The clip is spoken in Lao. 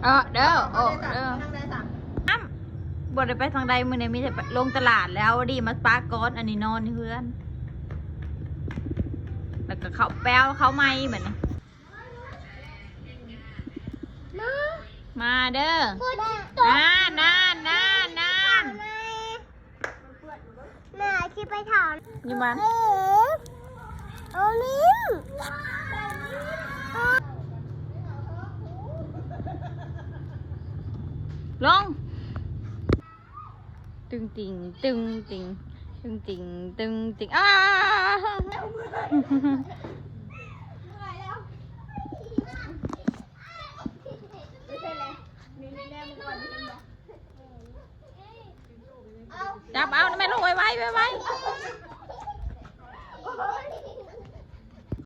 ເອາະເດີ ໂອະເດີ. ອ້ຳ ບໍ່ໄດ້ໄປທາງໃດມື້ນີ້ ມີແຕ່ໄປລົງຕະຫຼາດແລ້ວ ດີມາປະກ່ອນ ອັນນີ້ນອນຢູ່ເຮືອນ ແລ້ວກໍເຂົ້າແປ້ວເຂົ້າໃໝ່ບັດນີ້. ມາເດີ ນານ ນານ ນານ ນານ. ແມ່ຊິໄປຖາມຢູ່ບ້ານ ເອີ ໂອລິນ ລົງ ຕຶງຕິງ ຕຶງຕິງ ຕຶງຕິງ ຕຶງຕິງ ອ້າ. ຈັບເອົາແມ່ລູກ ໄວໆ ໄວໆ.